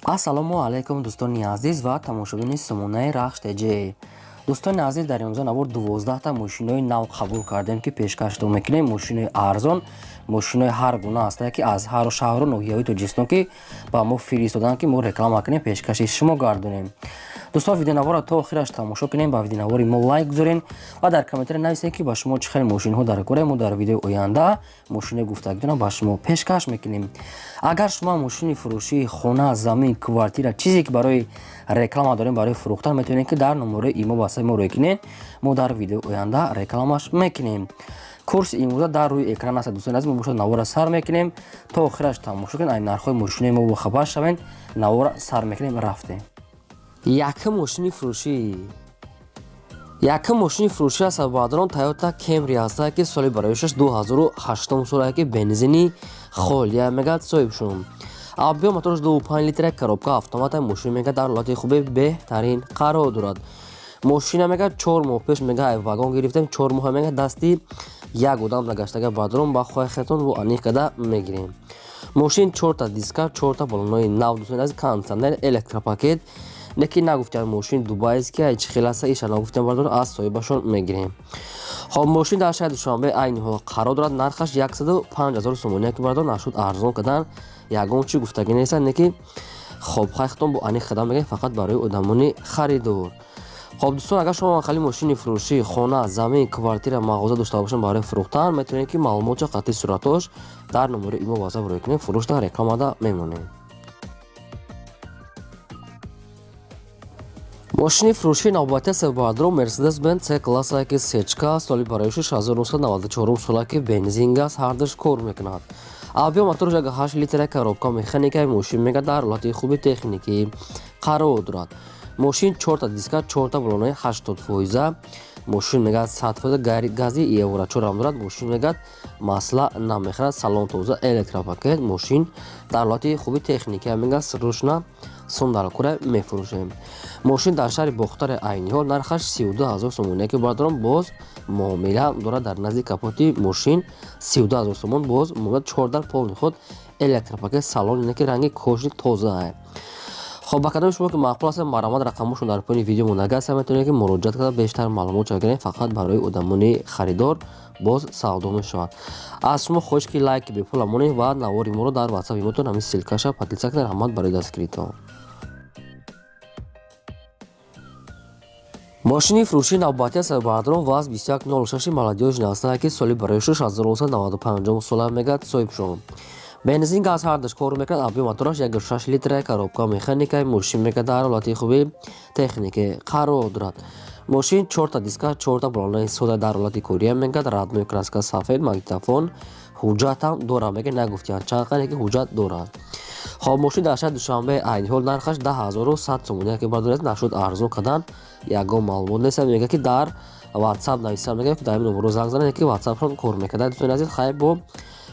Ассалому алайкум, дӯстони азиз ва тамошобини сомонаи Рахш ТЖ. Дӯстони азиз, дар имрӯза навор 12та мошинои нав қабул кардем, ки пешкаштон мекунем. Мошинои арзон, мошинои ҳар гуна ҳастае, ки аз ҳару шаҳру ноҳияҳои Тоҷикистон ки ба мо фиристоданд, ки мо реклама кунем, пешкаши шумо гардонем. Дӯстон, видеонаворро то охираш тамошо кунем, ба видеонавори мо лайк гузорем ва дар комментария нависем, ки ба шумо чӣ хел мошинҳо дар кора. Мо дар видеои оянда мошинои гуфтагитонро ба шумо пешкаш мекунем. Агар шумо мошини фурӯшии хона, замин, квартира, чизе ки барои реклама дорем, барои фурӯхтан, метавонед, ки дар номерои имо васаи мо рӯй кунед. Мо дар видеои оянда рекламаш мекунем. Курси имрӯза дар рӯи экран аст. Дӯстони азиз, мо бошад навора сар мекунем, то охираш тамошо кунед, ай нархҳои мошинои мо бохабар шавед. Навора сар мекунем, рафтем. Якум мошини фурӯшӣ, якум мошини фурӯшӣ аст, бародарон, Тойота Кемри ҳастае, ки соли бароишаш 2008 солае, ки бензини холия мегӯяд соҳибшон. Объём мотораш 2,5 литра, коробка автомата. Мошин мегӯяд дар ҳолати хуби беҳтарин қарор дорад. Мошина мегӯяд 4 моҳ пеш мегӯяд вагон гирифтем, 4 моҳ мегӯяд дасти як одам нагаштага. Бародарон, ба хоҳи худтон бо аниқ карда мегирем. Мошин чорта диска, чорта балонои нав, дӯстони азиз, кондитсионер, электропакет. Лекин нагуфтем мошин дубайский ай чӣ хел аста, иша нагуфтем, бардор, аз соҳибашон мегирем. Хоб, мошин дар шаҳри Душанбе айни ҳол қарор дорад. Нархаш 105 000 сомонӣ, ки бардор нашуд арзон кардан ягон чӣ гуфтагӣ нест, не ки хоб хайхтон бо аниқ кардан мегирем, фақат барои одамони харидор. Хоб, дӯстон, агар шумо хали мошини фурӯшӣ, хона, замин, квартира, мағоза дошта бошед барои фурӯхтан, метавонед, ки маълумотча қатъи суратош дар номери имо васап рӯй кунед, фурӯшта рекламада мемонем. Мошини фурӯшии навбатӣ аст, бародарон, Мерседес Бенз С классае, ки сечка, соли бароиши 1994 сола, ки бензин, газ ҳардуш кор мекунад. Объём мотораш 8 литра, коробка механика. Мошин мега дар ҳолати хуби техникӣ қарор дорад. Мошин чорта диска, чорта балонои 80 фоиза. Мошин мегӯяд 100 фоиза гази евро чорам дорад. Мошин мегӯяд масла намехӯрад, салон тоза, электропакет. Мошин дар ҳолати хуби техникӣ мегӯяд, срочно сум дар кора мефурӯшем. Мошин дар шаҳри Бохтари айни ҳол, нархаш 32 000 сомонӣ, ки бародарон боз муомила дорад. Дар назди капоти мошин 32 000 сомон боз муомила. Чордар полный ход, электропакет, салон ине ки ранги кожаный тоза. Хоб, ба кадоми шумо ки маъқул аст, марҳамат, рақамошон дар поёни видео монда аст, метавонед, ки муроҷиат карда бештар маълумот гирем. Фақат барои одамони харидор боз савдо мешавад. Аз шумо хоҳиш, ки лайки бепула монед ва навори моро дар ватсап имотон ҳамин ссылкаша поделиться кунед. Раҳмат барои дастгиритон. Мошини фурӯшии навбатӣ аст, бародарон, ВАЗ 2106 молодёжный ҳастае, ки соли бароишаш 1995 сола мегӯяд соҳибшон. Бензин, газ ҳардуш кор мекунад. Объём мотораш 1,6 литра, коробка механика. Мошин мегӯяд дар ҳолати хуби техникӣ қарор дорад. Мошин чорта диска, чорта балонаи сода дар ҳолати кория мегӯяд, родной краска сафед, магнитофон, ҳуҷҷатам дорад мегӯяд, нагуфтиянд чанд қадре ки ҳуҷҷат дорад. Хоб, мошин дар шаҳри Душанбе айни ҳол, нархаш 10 100 сомонӣ, ки бардоред нашуд арзон кардан ягон маълумот нест. Мегӯяд, ки дар ватсап нависам, мегӯяд, ки дар ин номеро занг занед, ки ватсапшон кор мекунад. Дӯстони азиз, хайр, бо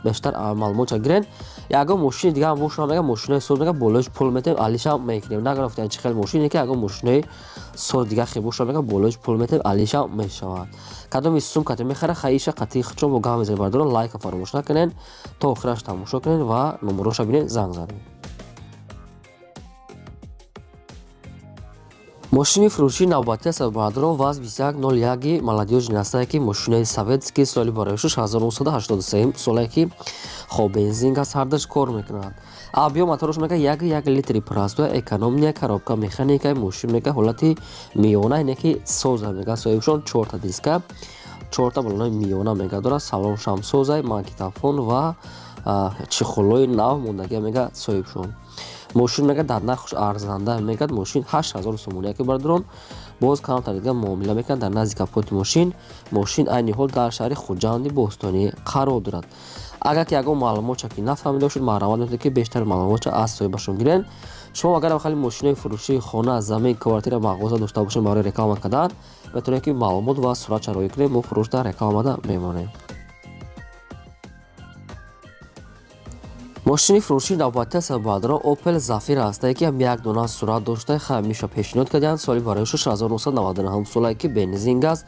бештар маълумотша гирен. Ягон мошини дига ҳам бошад, мега мошинои соз, мега болоиш пул метем, алишам мекунем. Награфтан чӣ хел мошине, ки ягон мошинои соз дига хел бошад, мега болоиш пул метем, алишам мешавад. Кадоми сум кате мехара, хаиша қатъи худшон бо гап мезанед. Бардорон, лайка фаромӯш накунед, то охираш тамошо кунед ва номероша бинед, занг занед. Мошини фурӯшии навбатӣ аст, бародарон, ВАЗ 2101 молодёжный ҳастае, ки мошинаи советский, соли бароишаш 1983 солае, ки хоб бензин, газ ҳардуш кор мекунад. Объём мотораш мега 1,1 литри простой, экономия, коробка механика. Мошин мега ҳолати миёна, ине ки соза мега соҳибшон. Чорта диска, чорта балонаи миёна мега дорад, салон шамсозай, магнитофон ва чехолои нав мондагия мега соҳибшон. Мошин мега дар нархш арзанда мегӯяд, мошин 8000 сомонӣ, ки бародарон боз камтар дига муомила мекунад. Дар назди капоти мошин. Мошин айни ҳол дар шаҳри Хуҷанди бостонӣ қарор дорад. Агар ки ягон маълумотча ки нафаҳмида бошед, марҳамат, метавонед, ки бештар маълумотча аз соҳибашон гирен. Шумо агар хали мошинои фурӯшии хона, замин, квартира, мағоза дошта бошед барои реклама кардан, метавонед, ки маълумот ва суратча роӣ кунед, мо фурӯшда рекламада мемонем. Мошини фурӯшии навбатӣ аст, бародарон, Опел Зафира ҳастае, ки ҳам як дона сурат дошта, ҳамеша пешниҳод карданд. Соли барои 1999 солае, ки бензин, газ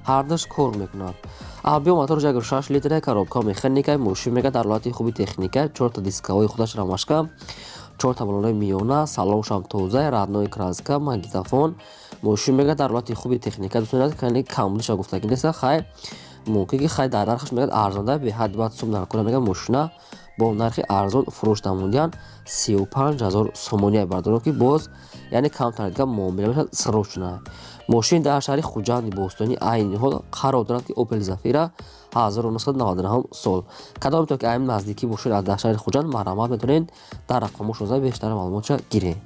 ҳардуш кор мекунад. Объём мотор 1,6 литра, коробка механика. Мошин мега дар ҳолати хуби техника, чорта дискаҳои худаш рамашка. Чорта балонаи миёна, салоншам тоза, родной краска, магнитофон. Мошин мегӯяд дар ҳолати хуби техника, дӯстони азиз, яъне камбудиша гуфтагӣ неста. Хай, мумкин ки хай дар нархаш мегӯяд арзонда, беҳад баъд сум дар кора мегӯяд мошина бо нархи арзон фурӯш намудиян, 35 000 сомония, бардорон, ки боз яъне камтар дига муомила мешавад, срочно. Мошин дар шаҳри Хуҷанди бостонӣ айни ҳол қарор дорад, ки Опел Зафира 1999 сол. Кадомто ки айни наздикӣ бошед аз дар шаҳри Хуҷанд, марҳамат, метавонед дар рақамҳо 16 бештар маълумотша гиред.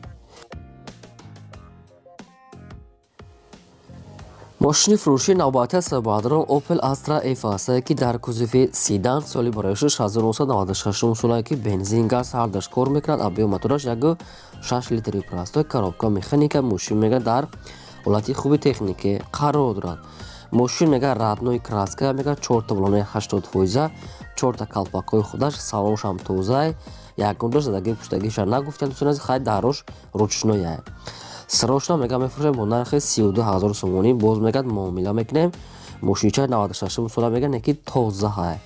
Мошини фурӯшии навбатӣ аст, бародарон, Opel Astra F аст, ки дар кузови седан, соли бароишаш 1996 солае, ки бензин, газ ҳардаш кор мекунад. Объём мотораш 1,6 литри простой, коробка механика. Мошин мега дар ҳолати хуби техникӣ қарор дорад. Мошин мега родной краска, мега чорта балонаи 80%, чорта калпакҳои худаш, салоншам тозай, ягон ҷо задаги пуштагиша нагуфтанд, дӯстони азиз. Хай, дарош ручной. Срочно мега мефурӯшем бо нархи 32 000 сомонӣ, боз мегӯяд муомила мекунем. Мошинчаи 96 сола мегӯяд, не ки тозаҳай.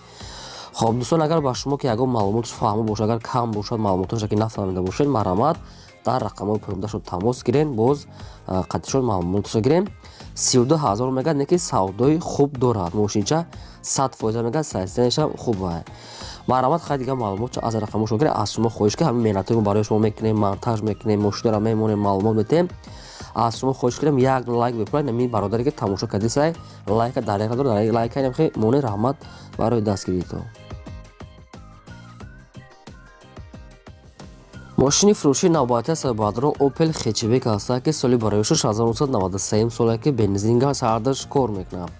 Хоб, дӯстон, агар ба шумо ки ягон маълумотш фаҳмо бошад, агар кам бошад маълумотоша ки нафаҳмида бошед, марҳамат, дар рақамҳои поёндашон тамос гирен, боз қатишон маълумотша гирем. 32 000 мегӯяд, не ки савдои хуб дорад мошинча, 100% мегӯяд, состояние шам хуб. Марҳамат, хай, дигар маълумотшо аз рақамҳошон гиред. Аз шумо хоҳиш ки ҳамин меҳнатҳои мо барои шумо мекунем, монтаж мекунем, мошинаро мемонем, маълумот метиҳем. Аз шумо хоҳиш кунем, як лайк бипуред. Ҳамин бародаре ки тамошо кардисай, лайка дар як дор лайка хе моне. Раҳмат барои дастгиритон. Мошини фурӯшии навбатӣ аст, бародарон, Opel Hatchback аст, ки соли бароишаш 1993 соле, ки бензин, газ ҳардаш кор мекунад.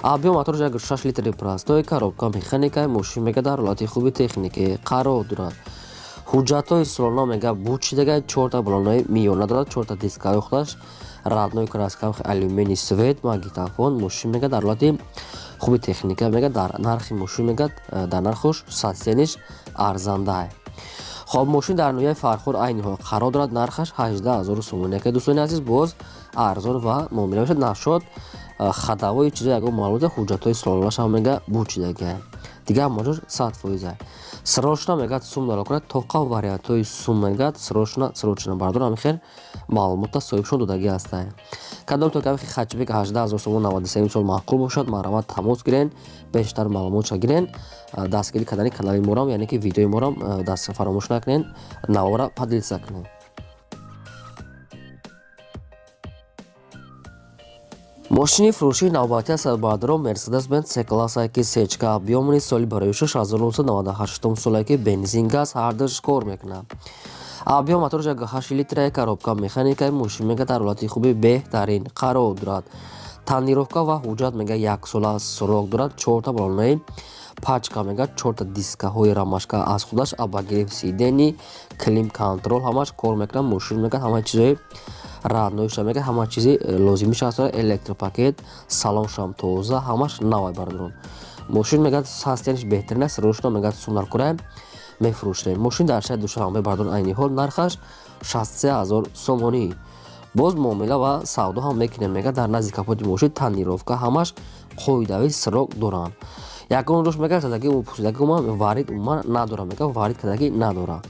Объём мотораш 1,6 литри простой, коробка механика. Мошин мега дар ҳолати хуби техникӣ қарор дорад. Ҳуҷҷатҳои солона мега бучидага, чорта балонаи миёна дорад, чорта дискаҳои худаш родной краска, алюминий свет, магнитофон. Мошин мега дар ҳолати хуби техника, мега дар нархи мошин, мега дар нархуш состояние ш арзанда. Хоб, мошин дар ноҳияи Фархор айни ҳол қарор дорад, нархаш 18 000 сомонӣ, ки дӯстони азиз, боз арзон ва муомила мешавад. Нашод ходовой чизо ягон маълумота, ҳуҷҷатҳои солонашам мега бучидага, дигар моҷош 100%. Срочно мегӯяд сум дало кунад, тоқа вариантҳои сум мегӯяд, срочно, срочно, бардор. Ҳамин хел маълумота соҳибшон додагӣ ҳастанд. Кадом то ки хэтчбек 18 000 сомон 93 сол маъқул бошад, марҳамат, тамос гирен, бештар маълумотша гирен. Дастгирӣ кардани канали морам, яъне ки видеои морам даст фаромӯш накунен, навора поделиться кунед. Мошини фурӯшии навбатӣ аст, бародарон, Мерседес Бенз С класса, ки сечка объём ни, соли бароишаш 1998 соле, ки бензин, газ ҳардаш кор мекунад. Объём мотораш 1,8 литра, коробка механика. Мошин мега дар ҳолати хуби беҳтарин қарор дорад. Тонировка ва ҳуҷҷат мега яксола срок дорад. Чорта балонаи пачка мега, чорта дискаҳои рамашка аз худаш, обогрев сидений, климат контроль ҳамаш кор мекунад. Мошин мега ҳамаи чизои родной ша, мега ҳама чизи лозимиша аст, электропакет, салоншам тоза, ҳамаш навай, бародарон. Мошин мегӯяд состояние ш беҳтарин аст, срочно мегӯяд сум дар кора мефурӯшем. Мошин дар шаҳри Душанбе, бародарон, айни ҳол нархаш 63 000 сомонӣ, боз муомила ва савдо ҳам мекунем. Мегӯяд дар назди капоти мошин тонировка ҳамаш қоидави срок доранд. Ягон ҷош мегӯяд задаги пусидаги умуман варид умуман надорад, мегӯяд варид кардагӣ надорад.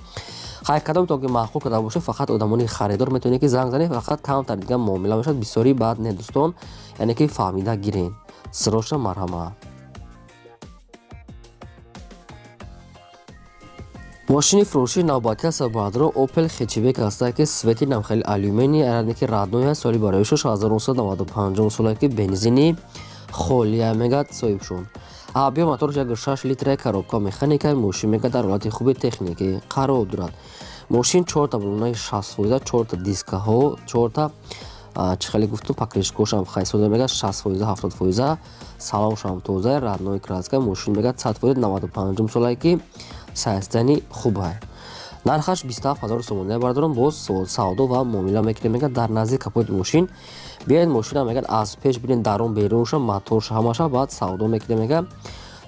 Хай, кадом то ки маъқул карда бошед, фақат одамони харидор метавонед ки занг занед, фақат камтар дига муомила мешавад, бисёри баъд не, дӯстон, яъне ки фаҳмида гирен. Срочно, марҳамат. Мошини фурӯшии навбатӣ аст, бародарон, Opel Hatchback аст, ки цвет и намхели алюминий, яъне ки родной аст, соли бароишаш 1995 соле, ки бензини холия мегӯяд соҳибшон. Объём мотораш 1,6 литра, коробка механика. Мошин мегӯяд дар ҳолати хуби техникӣ қарор дорад. Мошин чорта балонаи 60%, чорта дискаҳо, чорта чӣ хеле гуфтум, покрышка ошам хайсода, мегӯяд 60%, 70%, салоншам тоза, родной краска. Мошин мегӯяд 100% 95 солае, ки состояние хубай. Нархаш 27 000 сомонӣ, бародарон, боз савдо ва муомила мекунем. Мегӯяд дар назди капоти мошин биёед, мошина мегӯяд аз пеш бинед, дарун берунша, моторша, ҳамаша, баъд савдо мекунем. Мегӯяд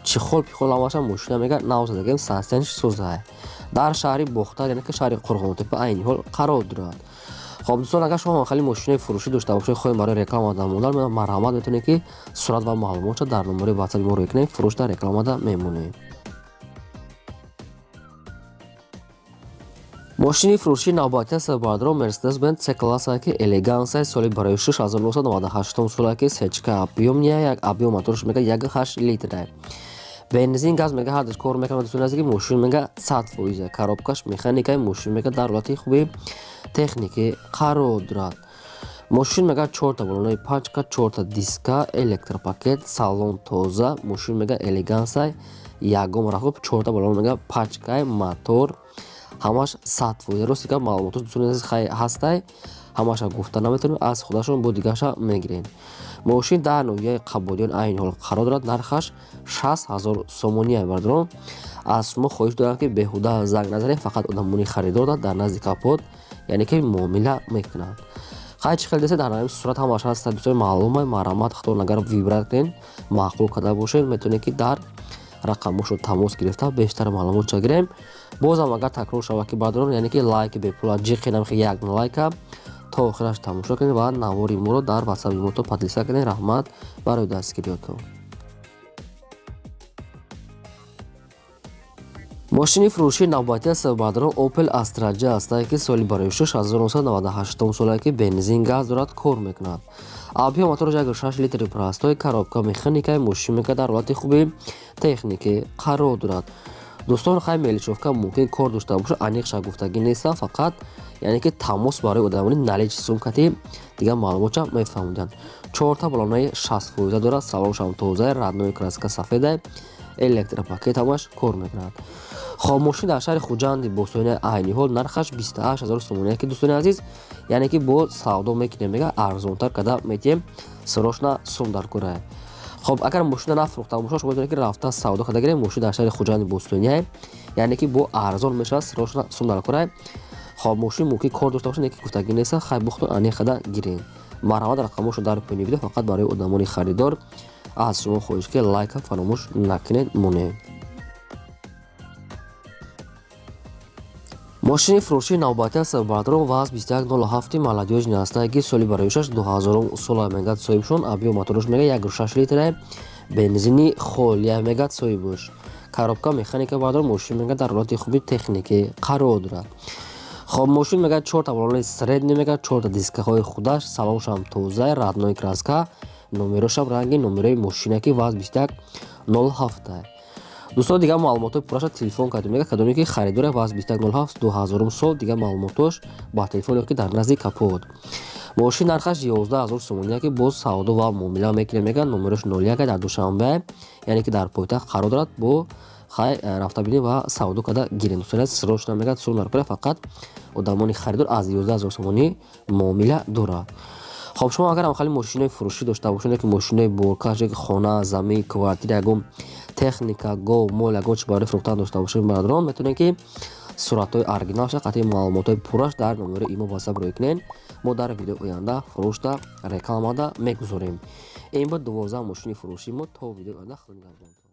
чехол пихол ҳамаша, мошина мегӯяд нав задагем, состояние ш созай. Дар шаҳри Бохтар, яъне ки шаҳри Қурғонтепа айни ҳол қарор дорад. Хоб, дӯстон, агар шумо хеле мошинаи фурӯшӣ дошта бошед, хоҳем барои реклама дамодар, марҳамат, метавонед ки сурат ва маълумотша дар номари ватсапи мо рӯй кунед, фурӯш дар рекламада мемонем. Мошини фурӯшии навбатӣ аст, бародарон, Mercedes-Benz C класса, ки элегансия, соли барои 1998 сола, ки сечка объем як объем моторш мега 1,8 литр, бензин, газ мега ҳардаш кор мекунад. Дӯстони азиз, ки мошин мега 100%, коробкаш механикаи, мошин мега дар ҳолати хуби техникӣ қарор дорад. Мошин мега чорта балонаи пачка, чорта диска, электропакет, салон тоза. Мошин мега элегансай, ягон рахуб, чорта балон мега пачкай, мотор ҳамаш 100%. Рости гап, маълумотош, дӯстони азиз, ҳастай, ҳамаша гуфта наметавонем, аз худашон бо дигаша мегирем. Мошин дар ноҳияи Қабодиён айни ҳол қарор дорад, нархаш 60 000 сомония. Бародарон, аз шумо хоҳиш дорам, ки беҳуда занг назанед, фақат одамони харидор дар назди капот, яъне ки муомила мекунанд. Хай, чӣ хел десе, дар ҳамин сурат ҳамаш ҳаста, дӯстони, маълума. Марҳамат, худтон агар выбрать кунед, маъқул карда бошед, метавонед, ки дар рақамошо тамос гирифта бештар маълумотша гирем. Бозам агар такрор шавад, ки бародарон, яъне ки лайки бепула ҷиқинам, як лайка то охираш тамошо кунед ва навори моро дар ватсапи мо поделиться кунед. Раҳмат барои дастгириётон. Мошини фурӯшии навбатӣ аст, бародарон, Opel Astra J ҳастае, ки соли барои 1998 солае, ки бензин, газ дорад, кор мекунад. Объем мотораш 1,6 литри простой, коробка механикаи, мошин мека дар ҳолати хуби техникӣ қарор дорад. Дӯстон, хай, мелочёвка мумкин кор дошта бошад, аниқша гуфтагӣ нестам, фақат яъне ки тамос барои одамони наличи сумкати дигар маълумотша мефаҳмиданд. Чорта балонаи 60% дорад, салоншам тоза, родной краска сафеда, электропакет, ҳамаш кор мекунад. Хоб, мошин дар шаҳри Хуҷанди бостони айни ҳол нархаш 28 000 сомония, ки, дӯстони азиз, яъне ки бо савдо мекунем, мега арзонтар карда метиҳем, срочно сум дар кора. Хоб, агар мошина нафурӯхта бошад, шумо метавонед, ки рафта савдо карда гирем. Мошин дар шаҳри Хуҷанди бостония, яъне ки бо арзон мешавад, срочно сум дар кора. Хоб, мошин мумкин кор дошта бошад, не ки гуфтагӣ неста, хай, бухтон аниқ карда гирем. Марҳамат, рақамошо дар поёни видео, фақат барои одамони харидор. Аз шумо хоҳиш, ки лайка фаромӯш накунед, монем. Мошини фурӯшии навбатӣ аст, бародарон, ВАЗ 2107 молодёжный ҳастае, ки соли бароишаш 2000 сола мегӯяд соҳибшон, объем мотораш мега 1,6 литра, бензини холия мегӯяд соҳибаш, коробка механика. Бародарон, мошин мега дар ҳолати хуби техникӣ қарор дорад. Хоб, мошин мегӯяд чорта балони средний, мегӯяд чорта дискаҳои худаш, салоншам тоза, родной краска, номерошам ранги номерои мошина, ки ВАЗ 2107. Дӯстон, дигар маълумотҳои пурраша телефон кардем, мега кадоме ки харидоре ВАЗ 2107 2000 сол, дигар маълумотош ба телефоне, ки дар назди капот. Мошин нархаш 11 000 сомония, ки боз савдо ва муомила мекунем, мега номерош 01, дар Душанбе, яъне ки дар пойтахт қарор дорад. Бо хай, рафта бинем ва савдо карда гирем. Дӯстони, срочно мегӯяд сум дар кора, фақат одамони харидор аз 11 000 сомонӣ муомила дорад. Хоб, шумо агар ҳамхали мошинои фурӯшӣ дошта бошед, ки мошинои боркаш, ки хона, замин, квартира, ягон техника, гов, мол, ягон чи барои фурӯхтан дошта бошед, бародарон, метавонед, ки суратҳои оригиналша қатъи маълумотҳои пурраш дар номери имо ватсап рӯй кунед. Мо дар видеои оянда фурӯшда рекламада мегузорем. Ин буд 12 мошини фурӯшии мо. То видеои оянда, худо нигаҳбонтон.